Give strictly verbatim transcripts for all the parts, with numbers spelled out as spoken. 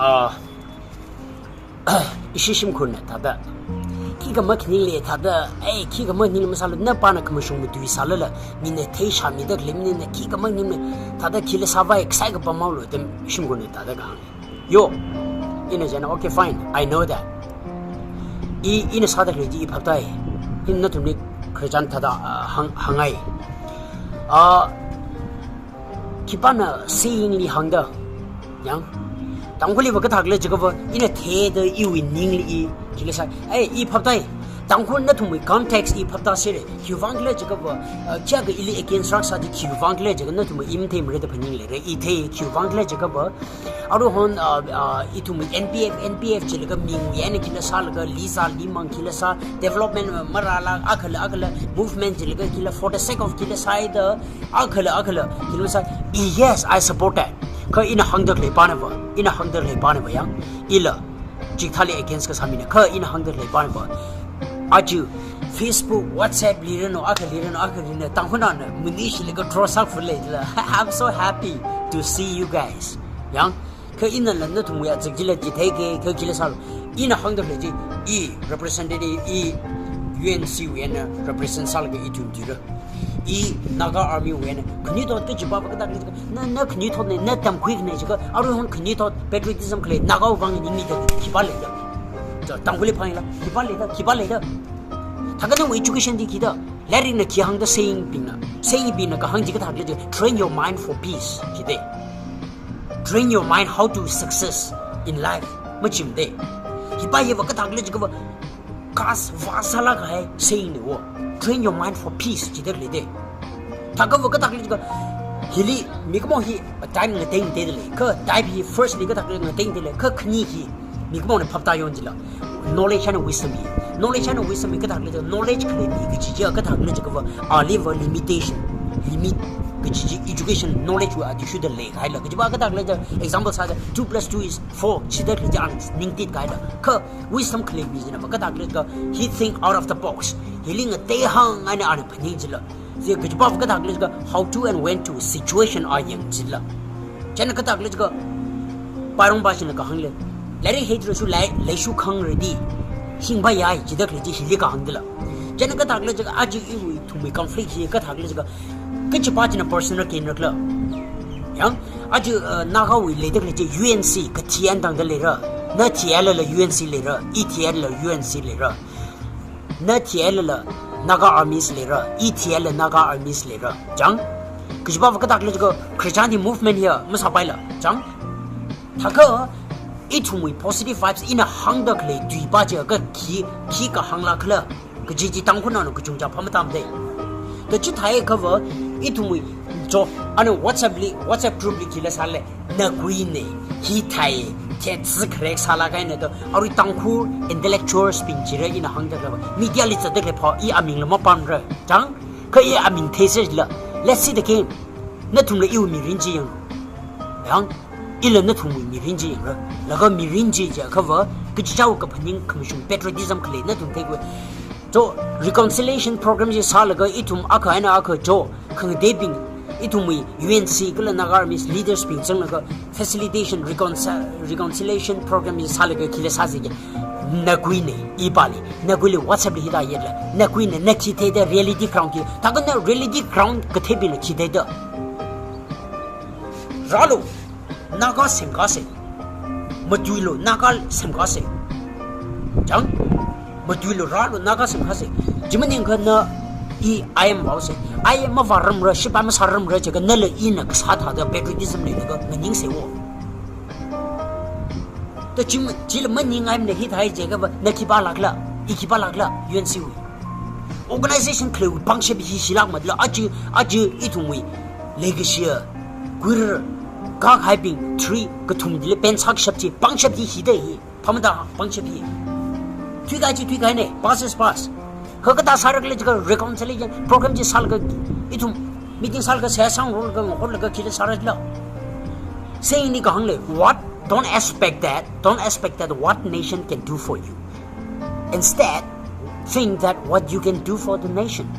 Ah, ishi shimkhurna thāda, khikha makhaningle thāda, ei, khikha makhaningle masālu, napāna khamashung matui sālala, mina theishāmida khalei maningna, khikha makhaningle thāda, khila sāvai, kasai kapam maolu, da shimkhurna thāda kahāng. Yo, ina chieina, "Okay, fine, I know that." I, ina sāda khalei chi i phaptāi. Ina nathumli khararchan thāda, ah, hāng, hāngngai. Ah, khipāna sayingli hāngda. Yang, Tangkhulli va kathākhala jiakhava, ina theida iwui ningli i, khila sā, ei, i phaptāi. Tangkhul nathumwui context i phaptāsera. Khiwuivang khala jiakhava, ah, khikha ili against rākasā chi khiwuivang khala jiakha nathumwui i matheimara da phaningleira. I thei khiwuivang khala jiakhava, aruihon, ah, ah, ithumwui N P F, N P F jilaga mingwui eina khila sālaga, li zā, li mang khila sā, development marāla, akhala, akhala, movement jilaga khila, for the sake of khila sāhaida, akhala, akhala, khila sā, yes, I support that. Kha ina hāngda khalei pāna va, ina hāngda khalei pāna va yang, ila, chikathāli against kasā mina, kha ina hāngda khalei pāna va. Aja, Facebook, WhatsApp li ranu, akha li ranu, akha li ranu, Tangkhulnaona manishilaga draw sākhuileila. I'm so happy to see you guys. Yang, kha inala nathumwui azak chila chitheike, kha khila sālu. Ina hāngda khalei chi, i representative, i U N C wui eina represent sālaga ithum thuira. I Naga Army wui eina, khanuithot kajiva va kathākhala jiakha, na, na khanuithotna, na tamkhuikhana jiakha, aruihon khanuithot patriotism khalei, Nagawui vang ningmida, khipā leida. Cha, Tangkhulli phāngla, khipā leida, khipā leida. Thākha nawui education di khi da, lairikna khi hāngda saying bingna, saying bingna kahāng chi kathākhala jiakha, "Train your mind for peace," jida. "Train your mind how to success in life," majimada. Khipā hiva kathākhala jiakhava, kas vāsālāk kahai sayingna wo. "Train your mind for peace," jida leida. Thākha va kathākhala jiakha, hili mikumo hi time ngateiteida lei. Kha type hi firstly kathākhala ngateiteida lei. Kha khani hi mikumona phaptāyon jila, knowledge and wisdom hi. Knowledge and wisdom hi kathākhala jiakha, knowledge khalei mi kaji chi kathākhala jiakhava, ali va limitation, limit kaji chi education knowledge wui athishurda leikahaila. Kajiva kathākhala jiakha, example sāda, two plus two is four, jida khalei chi ana ningtitkahaila. Kha wisdom khalei mi china va kathākhala jiakha, he think out of the box. Hili ngateihang eina ana phaning jila. Chi kajiva va kathākhala jiakha, how to and when to situation a yang jila. Chieina kathākhala jiakha, Pairongbashina kahāng lei, lairik heitrasu lei, leishu khangradi, hingvā yai, jida khalei chi hili kahāng dila. Chieina kathākhala jiakha, aja iwui ithumwui conflict hi kathākhala jiakha, kajiva china personal gain rakhala. Yang, aja, uh, Nagawui leida khalei chi U N C, kathi eina tangda leira, na thilala U N C leira, i thilala U N C leira. Na thilala Naga Armies leira, i thilala Naga Armies leira. Chang? Kajiva va kathākhala jiakha, khararchan hi movement hiya masāpaila. Chang? Thākha, ithumwui positive vibes ina hāngda khalei tuipa chi kha khi, khi kahāng lākhala, kaji chi Tangkhulnaona kachungkha phamatamda. Kachithāhaiakhava, ithumwui jo, ana WhatsApp li, WhatsApp group li khila sāle, naguina, hithāi, thetsi kharek sālāk kahaina da, arui Tangkhul intellectuals bing chira ina hāngda khalei, media li zatda khalei pha, i amingla mapamra, chang, kha i aming theisāla, let's see the game. Nathumla iwui mirin chi yang, yang, ila nathumwui mirin chi yangra, laga mirin chi jiakhava, kachichāwui kaphaning khamashung patriotism khalei nathum theikhui. Jo, reconciliation program chi sālaga ithum akha eina akha jo, khangateibing, ithumwui U N C kala Naga Army's leaders bing zanglaga facilitation, reconci-, reconciliation program chi sālaga khila sāsi ke, naguina, ipāli, naguili WhatsApp li hithā yetla, naguina, na khi theida reality ground khi, thākha na reality ground katheibingla khi theida. Rālu, Naga semkase. Matuilu, Naga semkase. Chang? Matuilu, rālu, Naga semkase. Chi maningakha na i I M vaose. I M mavāramra, shipai masāramra jiakha nala ina kasā thāda patriotism leilaga nganingse wo. Da chi ma-, chila maningaimana hithāi jiakhava, na khipā lākhala, i khipā lākhala, U N C wui. Organization khaleiwui pangshap hi shilāk matla, aja, aja ithumwui legacy a, kuir, kak haibing, three, kathum dili pen sakshap chi, pangshap hi hida hi, phamada pangshap hi. Thuikahai chi thuikahaina, past is past. Kha kathā sārakhala jiakha reconciliation program chi sālaga, ithum meeting sālaga, sāsangrolaga, ngahoklaga, khila sārakhala. Saying ni kahāng lei, what, don't expect that, don't expect that what nation can do for you. Instead, think that what you can do for the nation.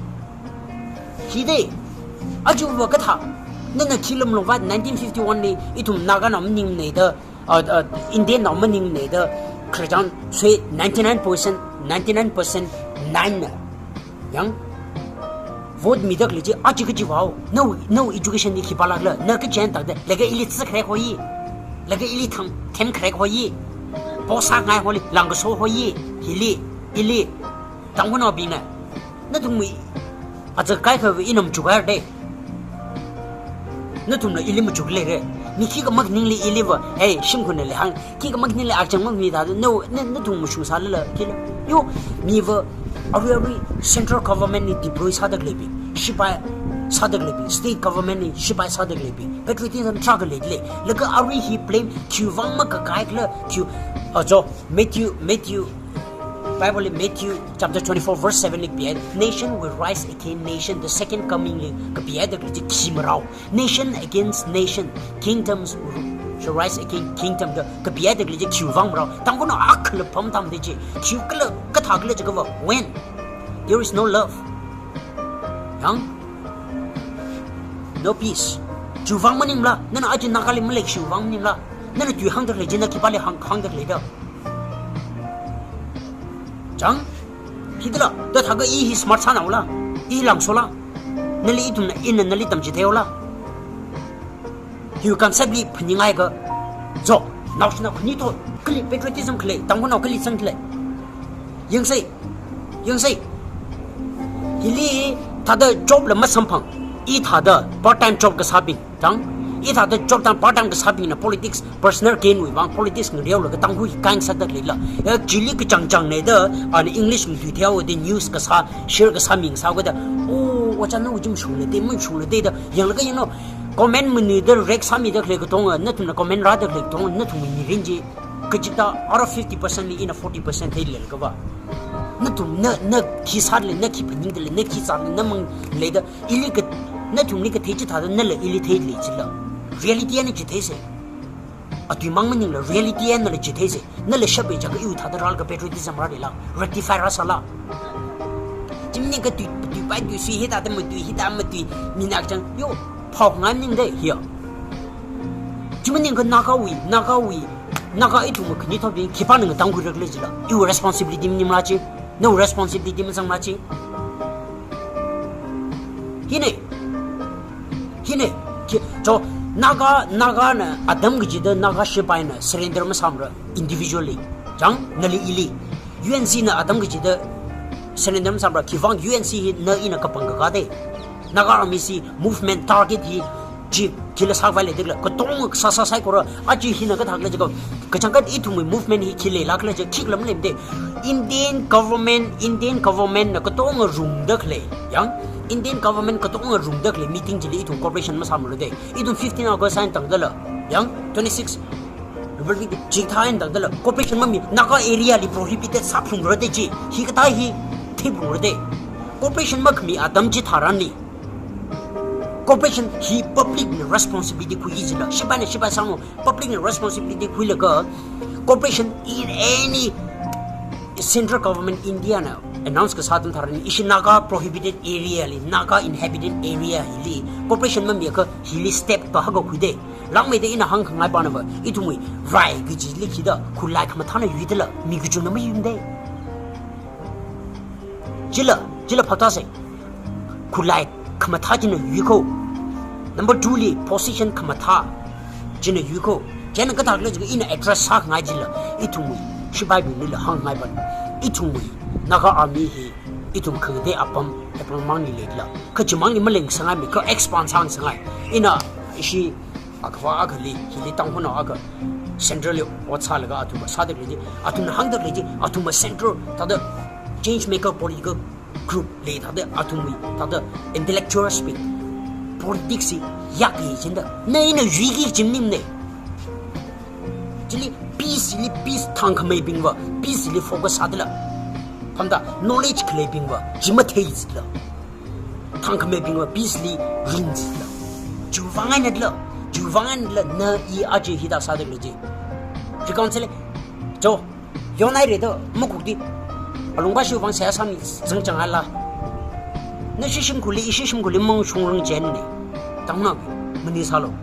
Hida, aja va kathā, nana khi lamlong va nineteen fifty-one li ithum Nagana maningmana da, uh, uh, Indian nao maningne da khararchan sui ninety-nine percent, ninety-nine percent nine na. Yang vote mida khalei chi aja kajiva, no, no education li khipālākla, na kachāng tāda, laga ili tsa kharek hoi, laga ili thang, them kharek hoi, post sāngai hoi, langkaso hoi, hili, ili, Tangkhulnaobingna, nathumwui aja kaikha ina machukhaira de. Nathumla ili machukle re. Mi khikha makhaningli iliva, hey, shimkhurna le hāng, khikha makhaningli archang makmi tāda, no, na, nathum mashungsālala, kila. Yo, miva, arui arui, central government li deploy sāda khaleibing, shipai sāda khaleibing, state government li shipai sāda khaleibing, patriotism sāda khalei le. Laga arui hi blame, khiwuivang makakhaikhala, khiwui, uh, jo, Matthew, Matthew, Bible li Matthew chapter twenty-four verse seven li kapiya, "Nation will rise against nation, the second coming li," kapiya da khalei chi khi marao. "Nation against nation, kingdoms will, shall rise against kingdom," da kapiya da khalei chi khiwuivang marao. Tangkhulnao akhala pham tam de chi. Khiwui kala, kathā kala jiakhava. When? There is no love. Yang? No peace. Chiwuivang maningla, nana aja Naga li malei chiwuivang maningla, nana tui hāngda khalei chi na khipāli hāng, hāngda khalei da. Chang, hithāla, da thākha i hi smart sānaola, i langsola, nali ithumna, ina nali tamchitheihaola. Hiwui concept li phaningaiakha, jo, naoshinao khani to, kali patriotism khalei, Tangkhulnao kali zang khalei. Yangsei, yangsei. Hili thāda job la masamphang, i thāda part time job kasābing, chang, i thāda job tang part time kasābingna politics, personal gain wuivang politics ngareolaga Tangkhul hi kaingasakda khaleila. Ya, chili kachangchang ne da, ana English matuitheihaowa de news kasā, share kasā mi ngasāhaowa da. Oh, oja nawui chi mashungla de, mashungla de da. Yanglaga yanglu, comment maningda react sāmida khalei katonga, nathumna comment rāda khalei katonga, nathumwui mirin chi. Kachikathā out of fifty percent li ina forty percent theilei kava. Nathum, na, na khi sālei, na khi phaningdalei, na khi zālei, na mang leida, ili ka, nathumli kathei chithāda nala ili theilei chila. Reality eina chitheisei. Atui mang maningla reality einala chitheisei. Nala shappai jiakha iwui thāda rālaga patriotism rālila, rectify rāsāla. Chi maningakha tui, tuipai tuisui, hithāda matui, hithāda matui, mina kachang, yo, phao ngai maning de, hiya. Chi maningakha Nagawui, Nagawui, Naga ithum khani thotbing, khipāna ngatangkhuirakhala jila. Iwui responsibility maningmala chi, nawui responsibility mazangmala chi. Hine, hine, khi, jo, Naga, Nagana atam kachida Naga shipaina surrender masāmara individually. Chang, nali ili. U N C na atam kachida surrender masāmara, khiwuivang U N C hi na ina kapangkaka de. Naga Army si movement target hi chi khila sākhavai leidalei, katonga sāsā saikora, aja hina kathākhala jiakha, kachangkhat ithumwui movement hi khi leilākhala jiakha khikhala maleimade. Indian government, Indian government na katonga rungda khalei, yang, Indian government katonga rungda khalei meeting chili ithum cooperation masāmara de. Ithum fifteen August eina tangdala, yang, twenty-six Republic Day chikathā eina tangdala, cooperation mami, Naga area li prohibited sāphalungra de chi, hikathā hi theiphalungra de. Cooperation makhami atam chitharanli. Cooperation hi public na responsibility khuiki jila, shipaina shipai sāngalu, public na responsibility khuilaga, cooperation in any central government India na announce kasā atam tharan, ishi Naga prohibited area li, Naga inhabited area hili, cooperation mamiakha hili step kahaka khuide. Langmeida ina hāngkhangai panava, ithumwui rai kajili kida, khulai khamathāna yuidala, mi kachungana mayuimade. Chila, chila phaptāsei. Khulai khamathā china yuikho. Number two li, position khamathā china yuikho. Chieina kathākhala jiakha ina address sākhangai chila, ithumwui shipaibinglila hāngngai pan. Ithumwui Naga Army hi ithum khangatei apam, apam mangli leila. Kha chimangli maleng sāngaimi, kha expand sāngasakngai. Ina ishi akhava akhali, hili Tangkhulnao akha central li ot sālaga athumva sāda khalei chi, athumna hāngda khalei chi, athumva central thāda change maker political group lei thāda athumwui thāda intellectuals bing politics hi yak hi chinda. Na ina yuiki chi maningmane. Chili peace li, peace thangkhameibingva peace li focus sādala. Phamda knowledge khaleibingva chi mathei jila. Thangkhameibingva peace li ring jila. Chiwuivang einala, chiwuivang einala na i aja hithā sāda khalei chi. Reconcile, jo, yonhaira da, makhukti. Alungpā shiwuivang seihā sāmi zangchang ala. Nashi shimkhurli, ishi shimkhurli mangshungrang chieina. Tangna, maningsālu,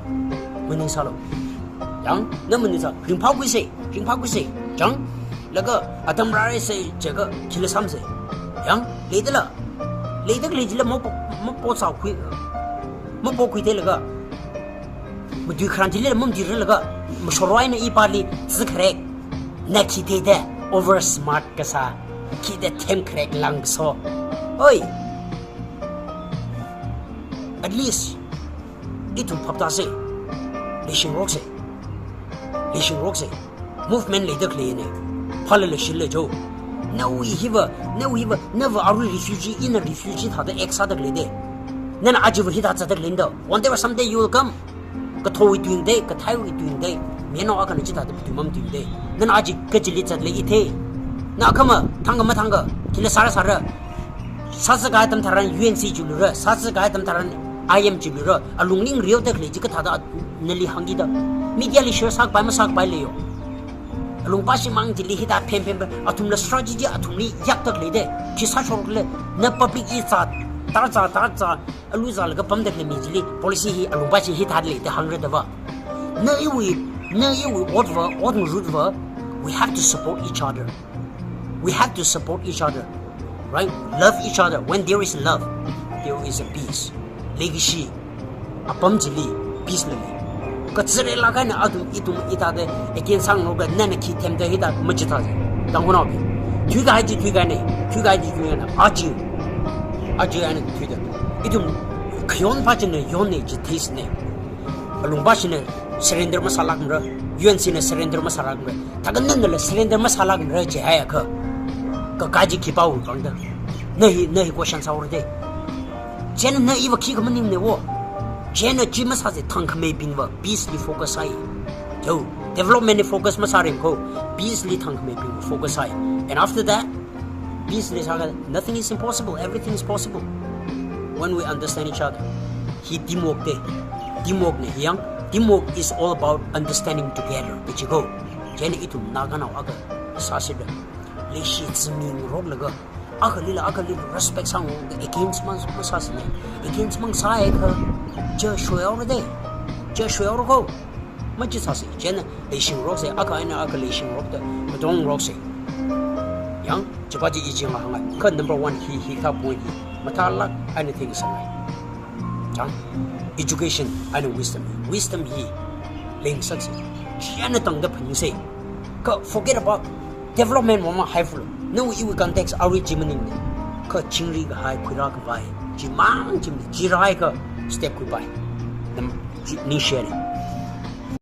maningsālu. Yang, na maningsa, ringphākhuisa, ringphākhuisa. Yang, laga atam rāraisa, jiakha khila sāmsa. Yang, leidala. Leida khalei chila mapo, maposākhui, mapokhuitheilaga. Matui kharan chilila mamatuiralaga. Mashorwui eina ipali, zikharek. Na khi theida, over smart kasā. Khi theida themkharek langso. Oi. At least, ithum phaptāsa. Leishingroksa. Leishingroksa. Movement leida khaleina. Phalala shilla jo. Nawui hiva, nawui hiva, nava arui refugee, ina refugee thāda act sāda khaleida. Nana ajiva hithā zatda khaleida. One day or someday you will come. Kathowui tuingda, kathaiwui tuingda. Mino akhana chithāda tuimam tuingda. Nana aji kachili zatlei ithei. Na khama, thangkha mathangkha, khila sāra sāra. Sāzakahai atam tharan U N C chilura, sāzakahai atam tharan I M chilura, alungli ringriuda khalei chi kathāda nali hāngkida. Media li share sākapai masākapai leiyo. Alungpā shimang chili hithā phemphem, athumla strategy athumli yakda khaleida. Khi sāshokle, na public i zā, tar zā, tar zā, alu zālaga pamda khalei mi chili, policy hi alungpā shi hithā leida hāngra dava. Na iwui, na iwui otva, ot ngarutva, we have to support each other. We have to support each other, right? Love each other. When there is love, there is a peace. Leikashi, apam chili, peace lei. Kazirela kahaina athum ithum hithāda, against sāngaroka nana khi themda hithā machithā. Tangkhulnaobing. Thuikahai chi thuikahaina, thuikahai chi thuikahaina. Aja, aja eina thuida. Ithum, khayon pā china yonna chi theisana. Alungpā shina surrender masālākmara, U N C na surrender masālākmara. Thākha nanala surrender masālākmara jihaiakha. Kakaji khipāwui vangda. Na hi, na hi question sāhaora da. Chieina na iva khikha maningne wo. Chieina chi masāsa thangkhameibingva peace li focus sāi. Yo, development li focus masāring ko. Peace li thangkhameibingva focus sāi. And after that, peace leisākha, nothing is impossible, everything is possible. When we understand each other. Hi teamwork da. Teamwork na hi yang, teamwork is all about understanding together. Ichiko. Chieina ithum Naganao akha sāsida. Leishi zimiroklaga. Akhalila, akhalila respect sāngaroka against mang masāsana. Against mang sāakha. Chi shoihaora da. Chi shoihaora ko. Machithāsa, chieina leishingroksa, akha eina akha leishingrokda, matongroksa. Yang, chipā chi i chi ngahāngai. Kha number one hi, hikathā point hi, mathālāk eina theingasakngai. Chang, education eina wisdom. Wisdom hi, leingasaksa. Chieina tangda phaningsa. Kha forget about development wui vang haifulu. Nawui iwui context arui chi maningna. Kha chingri kahai, khuirā kapai. Chimang chimang, chi rāakha step khuipai. Nam, chi, ningshina.